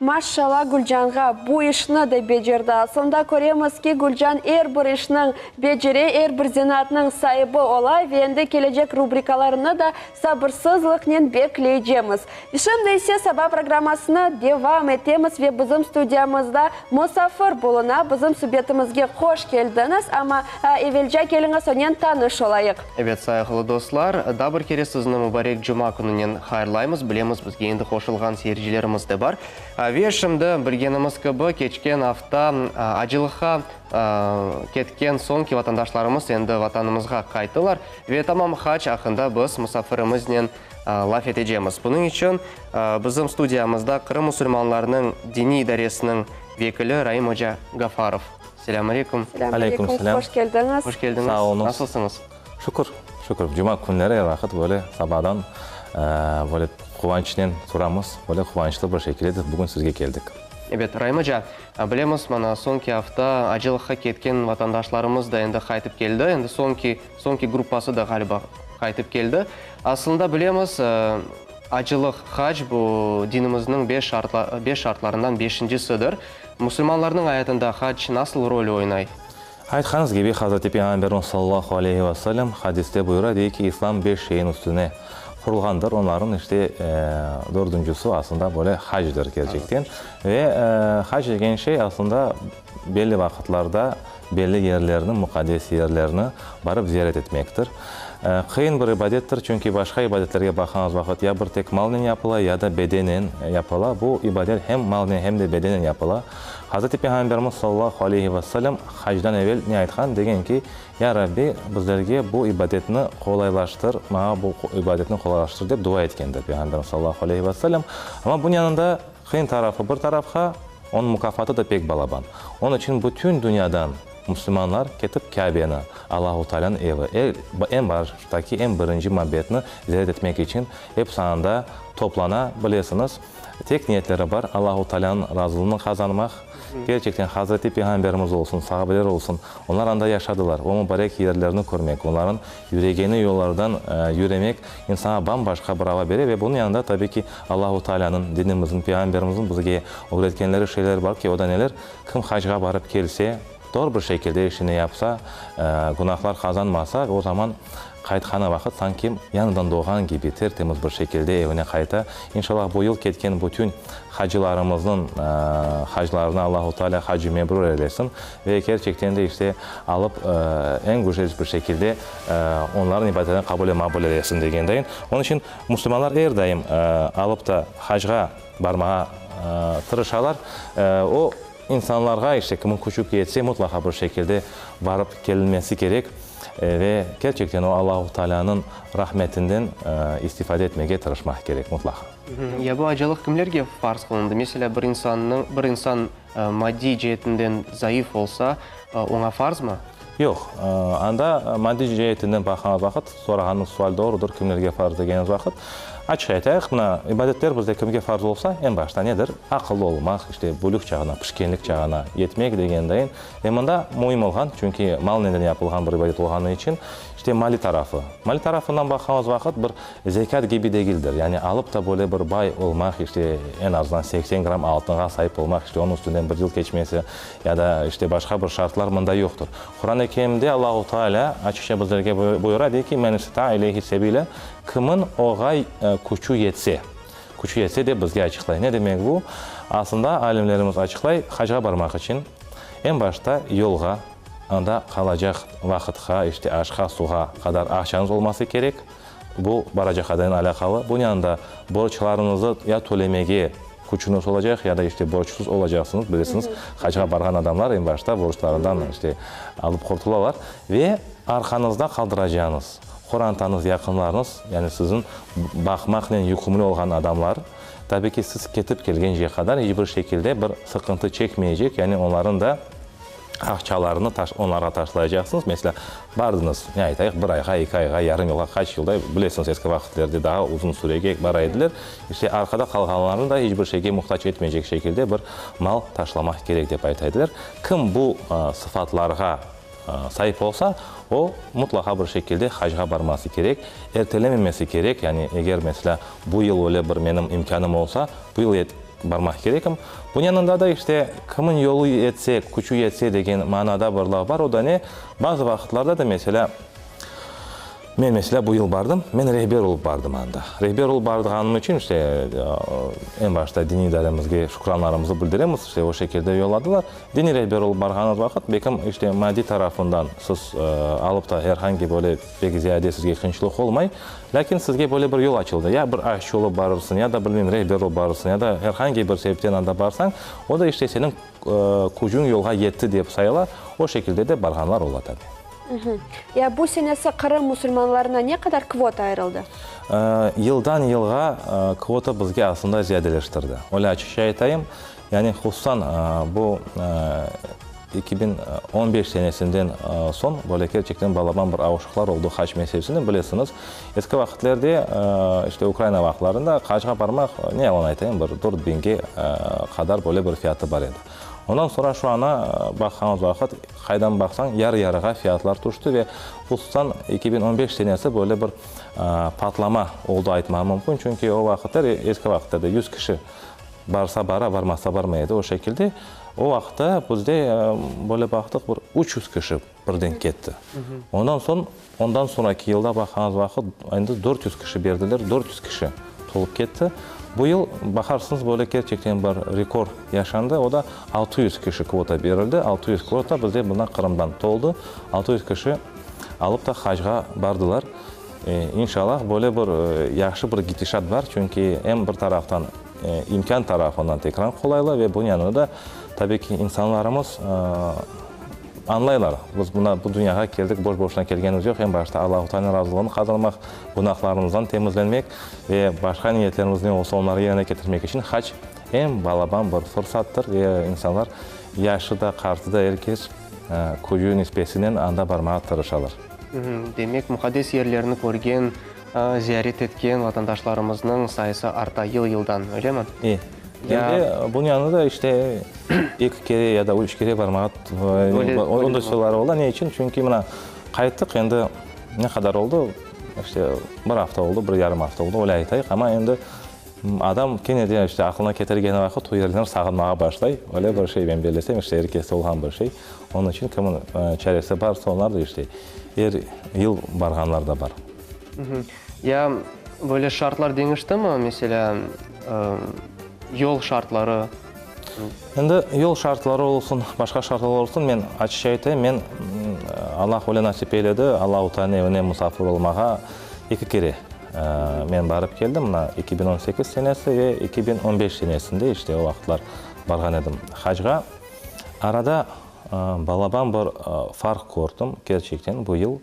Maşşala Gülcanğa, bu işni de becerdi. Aslında köremiz ki, Gülcan er bir işniñ becere, er bir zenaatnıñ saibi ola ve endi kelecek rubrikalarını da sabırsızlıqnen bekleycemiz. Şimdi ise saba programmasını devam etemiz ve bizim studiyamızda musafir buluna. Bizim subetimizge hoş keldiñiz, amma evelca keliñiz onen tanış olayıq. Ebet, sayğılı dostlar, daa bir kere sizni mubarek cuma kününen hayırlaymız. Bilemiz, bizge endi qoşulğan seyircilerimiz de bar. Ve şimdi, bilgenimiz kibi, keçken afta acılıqqa ketken soñki vatandaşlarımız endi Vatanımızğa qayttılar. Ve tamam hac aqqında biz musafirimiznen laf etecemiz. Bunıñ içün bizim studiyamızda Qırım musulmanlarınıñ diniy idaresiniñ vekili Raim oca Gafarov. Selâm aleyküm. Selâm aleyküm, hoş keldiñiz. Hoş keldiñiz. Sağ oluñız. Nasılsıñız? Şükür, şükür. Cuma künleri er vaqıt böyle sabadan böyle quvançnen turamız, böyle quvançlı bir şekilde de bugün sizge keldik. Ebet, Raim oca, bilemiz, mana soñki afta acılıqqa ketken vatandaşlarımız da endi qaytıp keldi, endi soñki, soñki gruppası da, ğaliba, qaytıp keldi. Aslında bilemiz, acılıq, hac, bu dinimizniñ beş beş şartlarından beşincisidir. Musulmanlarnıñ ayatında hac nasıl rol oynay? Aytqanıñız kibi, Hazreti Peyğamberimiz sallallahu aleyhi ve sellem hadiste buyura, dey ki, İslam beş şeyin üstüne qurulğandır, onlarnıñ işte dördüncüsi aslında böyle hacdır kerçekten. Ve hac degen şey aslında belli vaqıtlarda belli yerlerni, muqaddes yerlerni barıp ziyaret etmektir. Qıyın bir ibadettir, çünki başqa ibadetlerge baqqanımız vaqıt ya bir tek malnen yapıla, ya da bedenen yapıla. Bu ibadet hem malnen, hem de bedenen yapıla. Hazreti Peyğamberimiz sallallahu aleyhi ve sellem hacdan evel ne aytqan? Degen ki, Ya Rabbi, bizlerge bu ibadetni qolaylaştır, maña bu ibadetni qolaylaştır dep dua etkendir Peyğamberimiz sallallahu aleyhi ve sellem. Amma bunıñ yanında qıyın tarafı bir tarafqa, onıñ mukâfatı da pek balaban. Onıñ içün bütün dünyadan musulmanlar ketip Kâbeni, Allahu Taalânıñ evi, eñ baştaki, eñ birinci mabetni ziyaret etmek içün episi anda toplana, bilesiñiz. Tek niyetleri bar, Allahu Taalânıñ razılığını qazanmaq. Kerçekten, Hazreti Peyğamberimiz olsun, sahabeler olsun, onlar anda yaşadılar. O mubarek yerlerni körmek, onların yüregeni yollardan yüremek insanğa bam-başqa bir ava bere ve bunıñ yanında, tabiy ki, Allahu Taalânıñ, dinimizniñ, Peyğamberimizniñ bizge ögretkenleri şeyler bar ki, o da neler? Kim hacğa barıp kelse, doğru bir şekilde işini yapsa, günahlar qazanmasa, o zaman Qaytqanı vaqıt sanki yañıdan doğğan kibi ter-temiz bir şekilde evine qayta. İnşallah, bu yıl ketken bütün hacılarımıznıñ haclarını Allahu Teala hacı mebrur eylesin ve kerçekten de işte alıp eñ güzel bir şekilde onların ibadetlerini qabul ve maqbul eylesin degendeyin. Onıñ içün musulmanlar er daim alıp da hacğa barmağa tırışalar. O insanlarğa işte kimin küçü yetse mutlaqa bir şekilde barıp kelinmesi kerek. Ve kerçekten o Allahu Taalânıñ rahmetinden istifade etmege tırışmaq kerek, mutlaqa. Ya bu acılıq kimlerge farz qılındı? Meselâ, bir insannıñ, bir insan maddiy ceetinden zayıf olsa, oña farzmı? Yoq. Anda maddiy ceetinden baqqanımız vaqıt, sorağanıñız sual doğrudır, kimlerge farz degeniñiz vaqıt, açıq aytayıq, mına, ibadetler bizde kimge farz olsa, eñ başta nedir? Aqıllı olmaq, işte, bülük çağına, pişkenlik çağına yetmek degendayin. Ve mında müim olğan, çünki mal neden yapılğan bir ibadet olğanı içün, işte maliy tarafı. Maliy tarafından baqqanımız vaqıt bir zekât kibi degildir. Yani alıp da böyle bir bay olmaq, işte eñ azından 80 gramm altınğa saip olmaq, işte onıñ üstünden bir yıl keçmesi ya da işte başqa bir şartlar mında yoqtır. Quran-ı Kerimde Allahu Teala açıqça bizlerge buyura, dey ki, Men istata'a ileyhi sebile, kimin oğa küçü yetse. Küçü yetse dep bizge açıqlay. Ne demek bu? Aslında alimlerimiz açıqlay, hacğa barmaq içün eñ başta yolğa, anda qalacaq vaqıtqa, işte aşqa, suğa qadar aqçañız olması kerek. Bu baracaq adanen alâqalı. Bunıñ yanında borclarıñızı ya tölemege küçüñiz olacaq, ya da işte borcsuz olacaqsıñız. Bilesiñiz, hacğa barğan adamlar eñ başta borclarından işte alıp qurtulalar. Ve arqañızda qaldıracağıñız Qorantañız, yaqınlarıñız, yani siziñ baqmaqnen yükümlü olğan adamlar, tabi ki, siz ketip kelgenceye qadar iç bir şekilde bir sıqıntı çekmeycek, yani onların da aqçalarını onlarğa taşlaycaqsıñız. Meselâ, bardıñız, ne aytayıq, bir ayğa, eki ayğa, yarım yılğa, qaç yılda, bilesiñiz, eski vaqıtlerde daa uzun sürege bara ediler. İşte, arqada qalğanlarnı da iç bir şeyge muhtac etmeycek şekilde bir mal taşlamaq kerek, dep ayta ediler. Kim bu sıfatlarğa Saip olsa, o, mutlaqa bir şekilde hacğa barması kerek, ertelememesi kerek, yani eger, meselâ, bu yıl öyle bir menim imkânım olsa, bu yıl. Barmaq kerekim. Bunıñ yanında da işte kimin yolu yetse, küçü yetse degen manada bir laf bar, o da ne? Bazı vaqıtlarda da meselâ, men meselâ bu yıl bardım, men rehber olıp bardım anda. Rehber olıp bardığanım içün işte eñ başta diniy idaremizge şükranlarımızı bildiremiz, işte o şekilde yolladılar. Diniy rehber olıp barğanıñız vaqıt, belkim işte maddiy tarafından siz alıp da er angi böyle pek ziyade sizge qıyınçılıq olmay, Lâkin sizge böyle bir yol açıldı, ya bir aşçı olıp barırsıñ, ya da, bilmeyim, rehber olıp barırsıñ, ya da er angi bir sebepten anda barsañ, o da işte seniñ kücüñ yolğa yetti dep sayıla, o şekilde de barğanlar ola tabi. Ya bu senesi Qırım musulmanlarına ne qadar kvota ayırıldı? Yıldan yılğa kvota bizge aslında ziyadeleştirdi. Öyle açıqça aytayım, yani hususan bu 2015 senesinden soñ böyle kerçekten balaban bir avuşıqlar oldı hac meselesinde, bilesiñiz. Eski vaqitlerde, işte Ukraina vaqıtlarında hacğa barmaq, ne yalan aytayım, bir dört biñge qadar böyle bir fiyatı bar edi. Ondan soñra şu ana baqqanımız vaqıt, qaydan baqsañ, yarı-yarığa fiyatlar tüşti ve hususan 2015 senesi böyle bir patlama oldı aytmağa mümkün, çünki o vaqıtlar, eski vaqıtlarda yüz kişi Barsa bara, barmasa barmay edi. O şekilde o vaqıtta bizde böyle baqtıq, bir 300 kişi birden ketti. Ondan soñ, ondan soñraki yılda baqqanımız vaqıt, endi 400 kişi berdiler, 400 kişi tolıp ketti. Bu yıl, baqarsıñız, böyle kerçekten bir rekord yaşandı, o da 600 kişi kvota berildi, 600 kvota bizde mına Qırımdan toldı, 600 kişi alıp da hacğa bardılar. İnşallah, böyle bir yahşı bir gidişat bar, çünki em bir taraftan imkân tarafından tekrar qolaylı ve bunıñ yanında da, tabiy ki, insanlarımız añlaylar, biz mına bu dünyağa keldik, boş-boşuna kelgenimiz yoq, eñ başta Allahu Taalânıñ razılığını qazanmaq, günahlarımızdan temizlenmek ve başqa niyetlerimiz ne olsa, onları yerine ketirmek içün hac eñ balaban bir fırsattır ve insanlar, yaşı da, qartı da, er kes kücü nisbesinen anda barmağa tırışalar. Demek, muqaddes yerlerni körgen, ziyaret etken vatandaşlarımıznıñ sayısı arta yıl-yıldan, öylemi? E. Em de bunıñ yanında da işte eki kere ya da üç kere barmağa onday soyları ola. Ne içün? Çünki mına qayttıq, endi ne qadar oldı, işte bir afta oldı, bir yarım afta oldı, öyle aytayıq, amma endi Adam kene de işte aqlına ketirgeni vaqıt o yerlerni sağınmağa başlay. Öyle bir şey, men bellesem, işte er keste olğan bir şey. Onıñ içün kimniñ çaresi barsa, onlar da işte er yıl barğanlar da bar. Ya böyle şartlar deñiştimi, meselâ, yol şartları? Endi yol şartları olsun, başqa şartlar olsun, men açıqça aytayım, men Allah öyle nasip eyledi, Allahu Taalânıñ evine musafir olmağa eki kere Men barıp keldim, mına, 2018 senesi ve 2015 senesinde, işte o vaqıtlar barğan edim hacğa. Arada balaban bir farq kördim, kerçekten bu yıl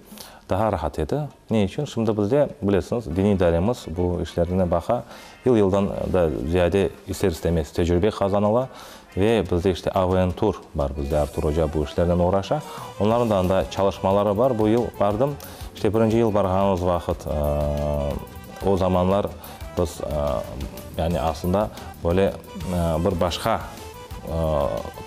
daa rahat edi. Ne içün? Şimdi bizde, bilesiñiz, diniy idaremiz bu işlerine baqa, yıl-yıldan da ziyade ister-istemez tecrübe qazanıla ve bizde işte AVN-tur bar, bizde Artur oca bu işlernen oğraşa. Onlarnıñ da anda çalışmaları bar. Bu yıl bardım. İşte birinci yıl barğanımız vaqıt, o zamanlar biz, yani aslında böyle bir başqa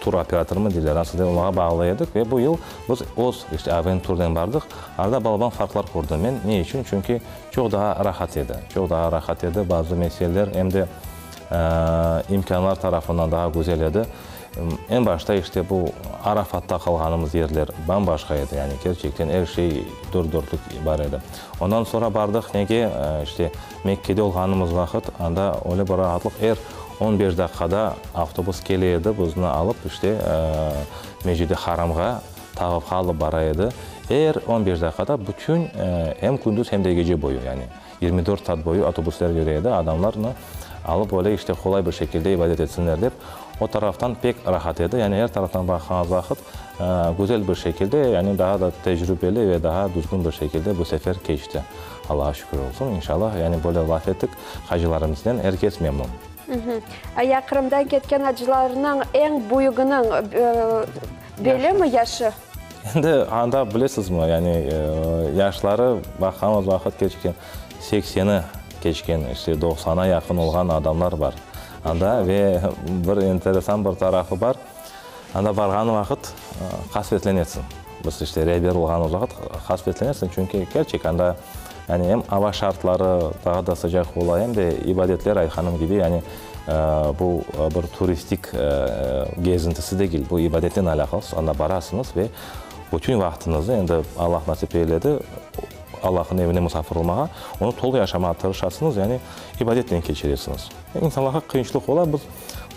tur operatorımı deyler, aslında olarğa bağlı edik ve bu yıl biz öz işte AVN-turnen bardıq. Arada balaban farqlar kördim men. Ne içün? Çünki çoq daa rahat edi. Çoq daa rahat edi bazı meseleler, em de imkânlar tarafından daa güzel edi. Eñ başta işte bu Arafatta qalğanımız yerler bam-başqa edi, yani kerçekten er şey dört-dörtlük bar edi. Ondan soñra bardıq nege, işte Mekkede olğanımız vaqıt, anda öyle bir rahatlıq, er on beş daqqada avtobus kele edi, bizni alıp işte Mecid-i Haramğa, tavafqa alıp bara edi. Er on beş daqqada bütün, em kündüz, em de gece boyu, yani. 24 saat boyu otobusler yüre edi, adamlarnı alıp öyle işte qolay bir şekilde ibadet etsinler dep. O taraftan pek rahat edi, yani er taraftan baqqanıñız vaqıt güzel bir şekilde, yani daa da tecrübeli ve daa düzgün bir şekilde bu sefer keçti. Allağa şükür olsun, inşallah, yani böyle laf ettik hacılarımıznen, er kes memnun. Ya Qırımdan ketken acılarnıñ eñ büyüginiñ bellimi yaşı? Endi anda bilesizmi, yani yaşları baqqanımız vaqıt kerçekten sekseni keçken, işte doqsana yaqın olğan adamlar bar anda ve bir enteresan bir tarafı bar, anda barğan vaqıt qasvetlenesiñ. Biz işte rehber olğanımız vaqıt qasvetlenesiñ, çünki kerçek anda. Yani em ava şartları daa da sıcaq ola, em de ibadetler, aytqanım kibi, yani bu bir turistik gezintisi degil, bu ibadetnen alâqalı, siz anda barasıñız ve bütün vaqtıñıznı, endi Allah nasip eyledi, Allahnıñ evine musafir olmağa, onı tolu yaşamağa tırışasıñız, yani ibadetnen keçiresiñiz. İnsanlarğa qıyınçılıq ola, biz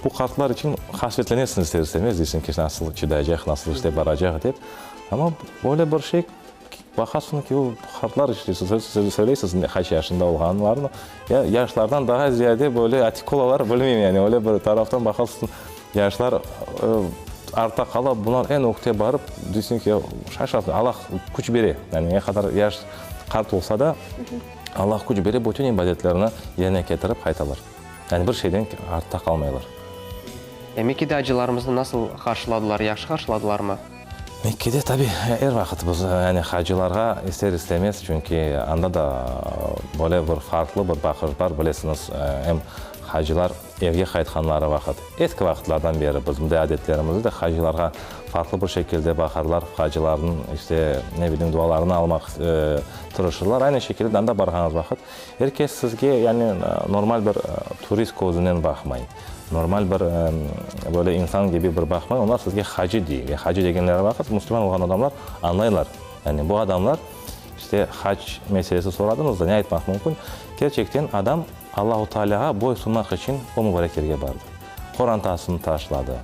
bu qartlar içün hasretlenesiñ ister-istemez, deysiñ ki, nasıl çıdaycaq, nasıl işte baracaq dep. Amma öyle bir şey, baqasıñ ki, o qartlar işte, siz söyleysiz qaç yaşında olğanlarını, ya yaşlardan daa ziyade böyle atik olalar, bilmeyim yani, öyle bir taraftan baqasıñ, yaşlar artta qala, bunlar eñ ögte barıp, deysiñ ki, şaşasıñ, Allah küç bere, yani ne qadar yaş, qart olsa da, Allah küç bere, bütün ibadetlerini yerine ketirip qaytalar. Yani bir şeyden artta qalmaylar. Mekkede acılarımıznı nasıl qarşıladılar, yahşı qarşıladılarmı? Mekkede, tabi, er vaqıt biz, yani hacılarğa ister-istemez, çünki anda da böyle bir farqlı bir baqış bar, bilesiñiz, em hacılar evge qaytqanları vaqıt, eski vaqıtlardan beri bizim de adetlerimizde hacılarğa farqlı bir şekilde baqarlar, hacılarnıñ, işte, ne bileyim, dualarını almaq tırışırlar. Aynı şekilde anda barğanıñız vaqıt er kes sizge, yani, normal bir turist közünen baqmay. Normal bir böyle insan kibi bir baqmay, onlar sizge hacı dey. Ve hacı degenleri vaqıt musulman olğan adamlar añlaylar. Yani bu adamlar, işte, hac meselesi soradıñız da, ne aytmaq mümkün? Kerçekten adam Allahu Tealâğa boysunmaq içün o mubarek yerge bardı. Qorantasını taşladı,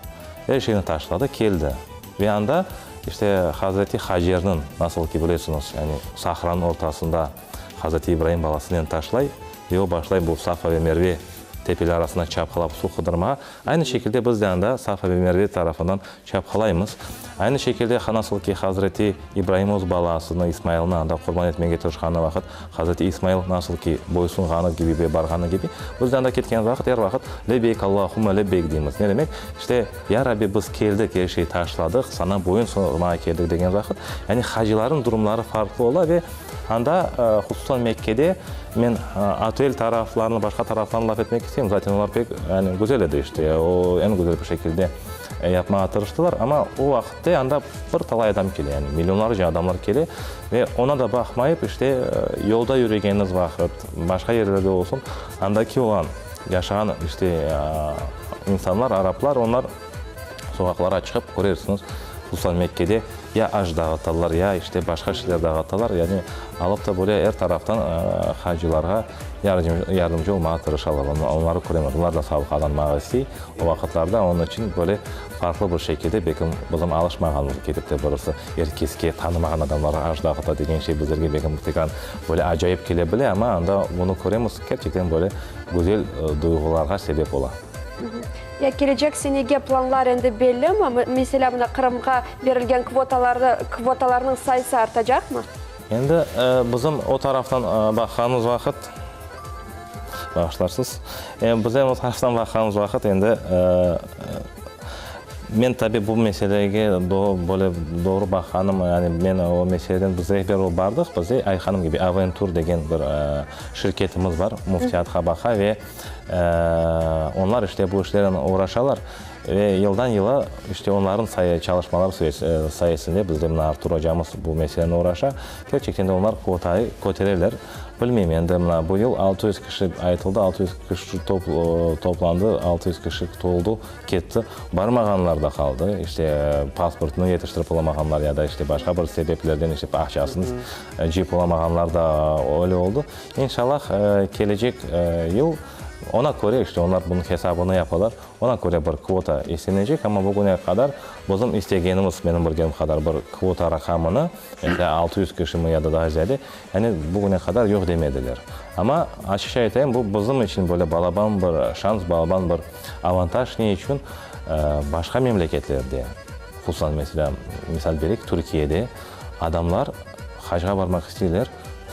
er şeyni taşladı, keldi. Ve anda, işte, Hazreti Hacerniñ, nasıl ki bilesiñiz, yani sahranıñ ortasında Hazreti İbraim balasınen taşlay ve o başlay bu Safa ve Merve tepeler arasında çapqalap suv qıdırmağa. Aynı şekilde biz de anda Safa ve Merve tarafından çapqalaymız. Aynı şekilde nasıl ki Hazreti İbraim öz balasını, İsmailni anda qurban etmege tırışqanı vaqıt, Hazreti İsmail nasıl ki boysunğanı kibi ve barğanı kibi, biz de anda ketken vaqıt er vaqıt Lebbeyk Allahumma lebbeyk deymiz. Ne demek? İşte, Ya Rabbi, biz keldik, er şey taşladıq, Saña boyun sunmağa keldik degen vaqıt, yani hacılarnıñ durumları farqlı ola ve Anda, hususan Mekkede, men otel taraflarını, başqa taraflarını laf etmek isteyim, zaten olar pek, yani, güzel edi, işte, o, eñ güzel bir şekilde yapmağa tırıştılar, amma o vaqıtte anda bir talay adam kele, yani, millionlarca adamlar kele ve oña da baqmayıp, işte, yolda yürügeniñiz vaqıt, başqa yerlerde olsun, andaki olğan, yaşağan, işte, insanlar, araplar, onlar soqaqlara çıqıp, körersiñiz, hususan Mekkede, Ya aş dağıtalar, ya işte başqa şeyler dağıtalar, yani alıp da böyle er taraftan hacılarğa yardımcı olmağa tırışalar. Onları köremiz, olar da sağ qazanmağa istey o vaqıtlarda, onıñ içün böyle farqlı bir şekilde, belki bizim alışmağanımız kelip de birisi er keske, tanımağan adamlarğa aş dağıta degen şey bizlerge belki tekrar böyle acayip kele bile, amma anda bunı köremiz, kerçekten böyle güzel duyğularğa sebep ola. Ya kelecek senege planlar endi bellimi? Meselâ, mına Qırımğa berilgen kvotalarnı, kvotalarnıñ sayısı artacaqmı? Endi bizim o taraftan baqqanımız vaqıt, bağışlarsız, bizim o taraftan baqqanımız vaqıt endi men tabi bu meselege böyle doğru baqqanım, yani men o meseleden biz rehber olıp bardıq, bizde aytqanım kibi AVN-tur degen bir şirketimiz bar, Müftiyatqa baqa ve Onlar işte bu işlernen oğraşalar ve yıldan yıla işte onların saye çalışmaları sayesinde bizde mına Artur ocamız bu meselenen oğraşa. Kerçekten de onlar kvotayı kötereler. Bilmeyim endi mına bu yıl 600 kişi aytıldı, 600 kişi toplandı, 600 kişi toldu, ketti. Barmağanlar da qaldı, işte pasportını yetiştirip olamağanlar ya da işte başqa bir sebeplerden işte aqçasını cıyıp olamağanlar da öyle oldı. İnşallah, kelecek yıl ona köre, işte onlar bunıñ hesabını yapalar, ona köre bir kvota istenecek, amma bugüne qadar bizim istegenimiz, menim bilgenim qadar, bir kvota raqamını, meselâ, 600 kişimi ya da daa ziyade, yani bugüne qadar yoq demediler. Amma, açıqça aytayım, bu bizim içün böyle balaban bir şans, balaban bir avantaj. Ne içün? Başqa memleketlerde, hususan, meselâ, misal bereyik, Türkiyede adamlar hacğa barmaq isteyler,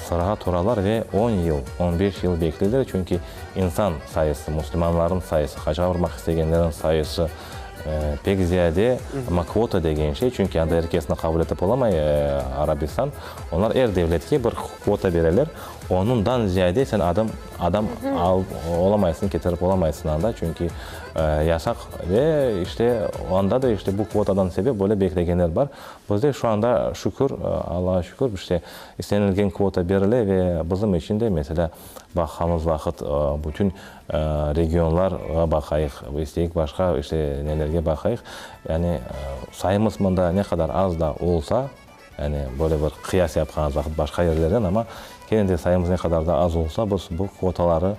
Sırağa turalar ve on yıl, on beş yıl bekleyler, çünki insan sayısı, musulmanlarnıñ sayısı, hacğa barmaq istegenlerniñ sayısı. Pek ziyade, amma kvota degen şey, çünki anda er kesni qabul etip olamay Arabistan, onlar er devletke bir kvota bereler, onundan ziyade sen adım adam alıp olamaysıñ, ketirip olamaysıñ anda, çünki yasaq ve işte anda da işte bu kvotadan sebep böyle beklegenler bar. Bizde şu anda şükür, Allağa şükür, işte istenilgen kvota berile ve bizim içün de, meselâ, baqqanımız vaqıt bütün regionlarğa baqayıq, isteyik başqa işte nelerge baqayıq, yani sayımız mında ne qadar az da olsa, yani böyle bir qıyas yapqanımız vaqıt başqa yerlerden, amma kene de sayımız ne qadar da az olsa, biz bu kvotaları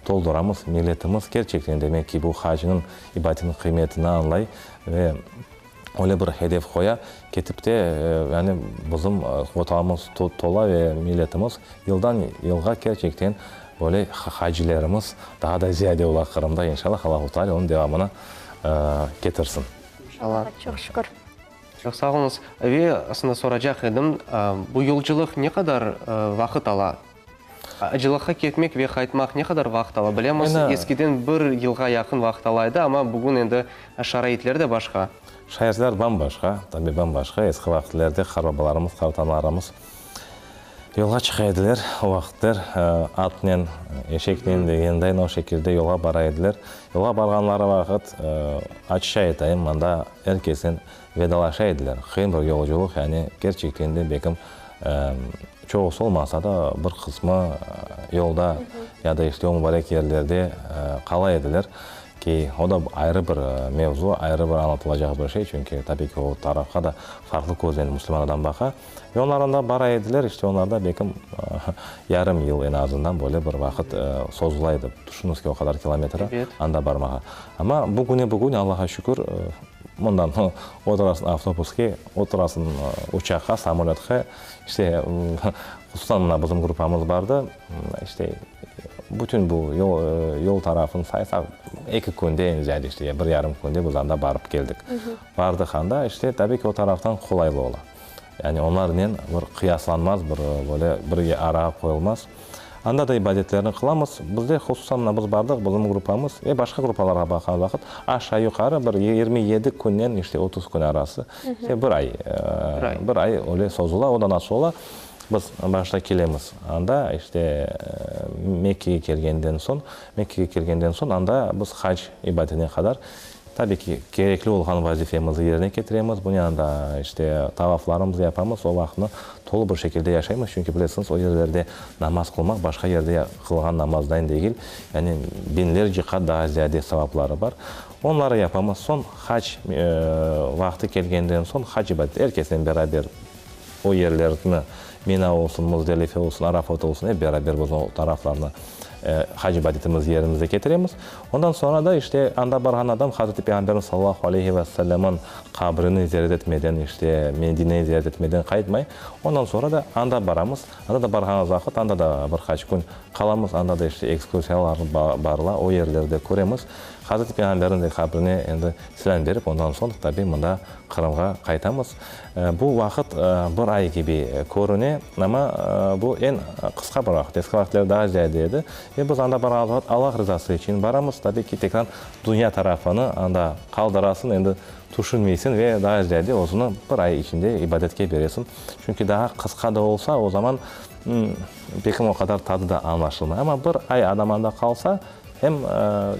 tolduramız, milletimiz kerçekten demek ki bu hacnıñ ibadetiniñ qıymetini añlay ve öyle bir hedef qoya, ketip te, yani bizim kvotamız tola ve milletimiz yıldan yılğa kerçekten böyle hacilerimiz daa da ziyade ola Qırımda, inşallah, Allahu Teala onıñ devamını ketirsin. İnşallah. Çoq şükür. Çoq sağ oluñız. Ve aslında soracaq edim, bu yolculıq ne qadar vaqıt ala? Acılıqqa ketmek ve qaytmaq ne qadar vaqıt ala? Bilemiz, eskiden bir yılğa yaqın vaqıt ala edi, amma bugün endi şaraitler de başqa. Şaraitler bam-başqa, tabi bam-başqa. Eski vaqıtlerde qartbabalarımız, qartanalarımız yolğa çıqa ediler. O vaqıtler atnen, eşeknen degenday o şekilde yolğa bara ediler. Yolğa barğanları vaqıt, açıq aytayım, mında er kesnen vedalaşa ediler. Qıyın bir yolculıq, yani kerçekten de bekim çoqusı olmasa da, bir qısmı yolda ya da işte o mubarek yerlerde qala ediler. Ki, o da ayrı bir mevzu, ayrı bir añlatılacaq bir şey, çünki tabiy ki, o tarafqa da farqlı köznen musulman adam baqa. Ve onlar anda bara ediler, işte onlar da bekim yarım yıl eñ azından böyle bir vaqıt sozula edi. Tüşüñiz ki, o qadar kilometr anda barmağa. Amma bugüne bugün, Allağa şükür, Mından oturasıñ avtobuske, oturasıñ uçaqqa, samolötqa, işte, hususan mına bizim gruppamız bardı, işte, bütün bu yol, yol tarafını saysaq, eki künde eñ ziyade, işte, bir yarım künde biz anda barıp keldik. Bardıq anda, işte, tabiy ki, o taraftan qolaylı ola. Yani onlarnen bir qıyaslanmaz, bir böyle bir arağa qoyulmaz. Anda da ibadetlerni qılamız. Bizde, hususan, mına biz bardıq, bizim gruppamız ve başqa gruppalarğa baqqan vaqıt, aşağı-yuqarı bir 27 künden, işte, 30 kün arası, işte, bir ay, bir ay öyle sozula. O da nasıl ola? Biz başta kelemiz anda, işte, Mekkege kelgenden soñ, Mekkege kelgenden soñ anda biz hac ibadetine qadar Tabiy ki, kerekli olğan vazifemizni yerine ketiremiz, bunıñ yanında, işte, tavaflarımıznı yapamız, o vaqıtnı tolu bir şekilde yaşaymız, çünki, bilesiñiz, o yerlerde namaz qılmaq başqa yerde qılğan namazdayn degil, yani biñlerce qat daa ziyade savapları bar. Onları yapamız. Soñ hac vaqtı kelgenden soñ hac ibadeti er kesnen beraber o yerlerni, Mina olsun, Muzdelife olsun, Arafat olsun, ep beraber biz o taraflarnı hac ibadetimizni yerimize ketiremiz. Ondan soñra da, işte, anda barğan adam Hazreti Peyğamberimiz sallallahu aleyhi ve sellemniñ qabrini ziyaret etmeden, işte, Medineyi ziyaret etmeden qaytmay. Ondan soñra da anda baramız. Anda da barğanımız vaqıt, anda da bir qaç kün qalamız, anda da, işte, ekskursiyalar barıla, o yerleri de köremiz. Hazreti Peyğamberniñ de qabrine endi selâm berip, ondan soñ, tabiy, mında Qırımğa qaytamız. Bu vaqıt bir ay kibi körüne, amma bu eñ qısqa bir vaqıt. Eski vaqıtlar daa ziyade edi. Ve biz anda barğan vaqıt Allah rızası içün baramız. Tabiy ki, tekrar dünya tarafını anda qaldırasıñ, endi tüşünmeysiñ ve daa ziyade özüni bir ay içinde ibadetke beresiñ. Çünki daa qısqa da olsa, o zaman bekim o qadar tadı da añlaşılmay. Amma bir ay adam anda qalsa, em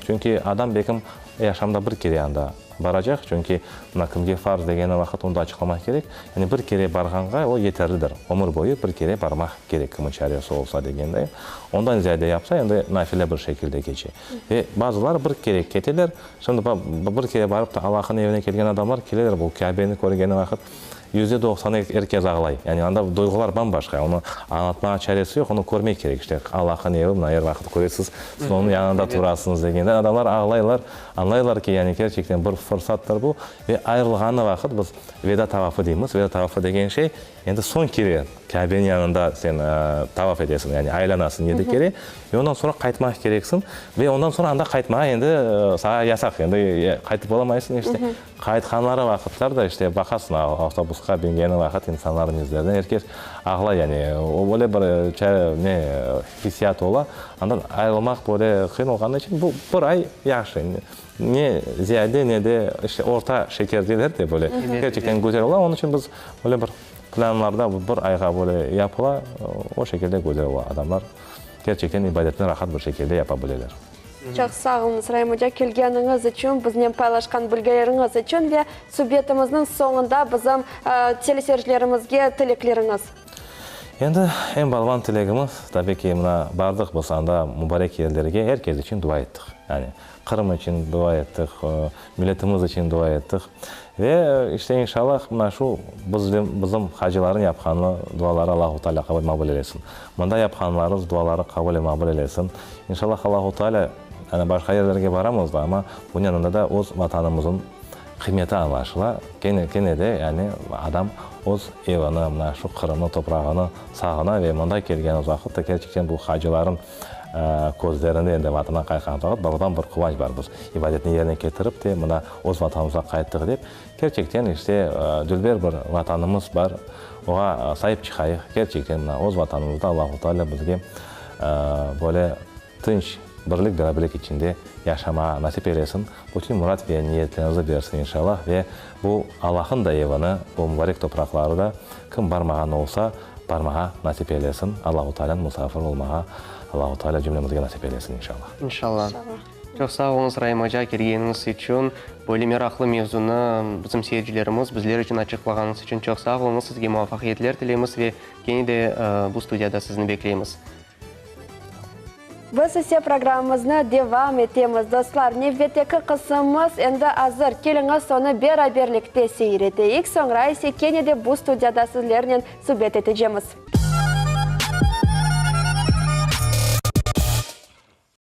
çünki adam bekim yaşamda bir kere anda Baracaq, çünki mına kimge farz degeni vaqıt onı da açıqlamaq kerek. Yani bir kere barğanğa o yeterlidir. Ömür boyu bir kere barmaq kerek kimin çaresi olsa degenday. Ondan ziyade yapsa endi nafile bir şekilde keçe. Ve bazıları bir kere keteler, şimdi bir kere barıp da Allah'ın evine kelgen adamlar keleler bu Kâbeni körgeni vaqıt %90 er kes ağlay. Yani anda duyğular bam-başqa, onı añlatmağa çaresi yoq, onı körmek kerek. İşte, Allah'ın evi, mına er vaqıt köresiz, siz onıñ yanında turasıñız degende, adamlar ağlaylar, añlaylar ki, yani kerçekten bir fırsattır bu. Ve ayırılğanı vaqıt biz veda tavafı deymiz. Veda tavafı degen şey, endi soñ kere Kâbeniñ yanında sen tavaf etesiñ, yani aylanasıñ yedi kere ve ondan soñra qaytmaq kereksiñ. Ve ondan soñra anda qaytmağa endi saña yasaq, endi qaytıp olamaysıñ, işte. Qaytqanları vaqıtlar da işte baqasıñ, avtobusqa bingeni vaqıt insanlarnıñ yüzlerine er kes ağlay, yani o böyle bir ne hissiyat ola, andan ayırılmaq böyle qıyın olğanı içün bu bir ay yahşı, ne ziyade, ne de işte orta şeker deyler de böyle, kerçekten güzel ola, onıñ içün biz böyle bir planlarda bir ayğa böyle yapıla, o şekilde güzel ola, adamlar kerçekten ibadetni rahat bir şekilde yapa bileler. Çoq sağ oluñız, Raim oca, kelgeniñiz içün, biznen paylaşqan bilgileriñiz içün ve subetimizniñ soñunda bizim teleseyircilerimizge tilekleriñiz. Endi eñ balaban tilegimiz, tabiy ki, mına bardıq biz anda mubarek yerlerge, er kes içün dua ettik. Yani Qırım içün dua ettik, milletimiz içün dua ettik. Ve işte inşallah mına şu bizim bizim hacılarnıñ yapqanı duaları Allahu Teala qabul maqbul eylesin. Mında yapqanlarımız duaları qabul maqbul eylesin. İnşallah Allahu Teala, yani başqa yerlerge baramız da, amma bunıñ yanında da öz Vatanımızın qıymeti añlaşıla. Kene, kene de yani adam öz evini, mına şu Qırımnı, toprağını sağına ve mında kelgenimiz vaqıt da kerçekten bu hacıların közlerinde endi Vatanğa qaytqan vaqıt balaban bir quvanç bar. Biz ibadetni yerine ketirip de mına öz Vatanımızğa qayttıq dep. Kerçekten işte dülber bir Vatanımız bar, oğa saip çıqayıq. Kerçekten mına öz Vatanımızda Allahu Teala bizge böyle tınç, birlik-beraberlik içinde yaşamağa nasip eylesin. Bütün murad ve niyetlerimizni bersin inşallah ve bu Allah'ın da evini, bu mubarek topraqları da kim barmağan olsa, barmağa nasip eylesin. Allahu Teala'nıñ musafiri olmağa Allahu Teala cümlemizge nasip eylesin inşallah. İnşallah. Çoq sağ oluñız, Raim oca, kelgeniñiz içün. Böyle meraqlı mevzunı bizim seyircilerimiz, bizler içün açıqlağanıñız içün çoq sağ oluñız. Sizge muvafaqiyetler tileymiz ve kene de bu studiyada sizni bekleymiz. Biz ise programmamıznı devam etemiz, dostlar. Nevbetteki qısımımız endi azır. Keliñiz, onı beraberlikte seyir eteyik, soñra ise kene de bu studiyada sizlernen subet etecemiz.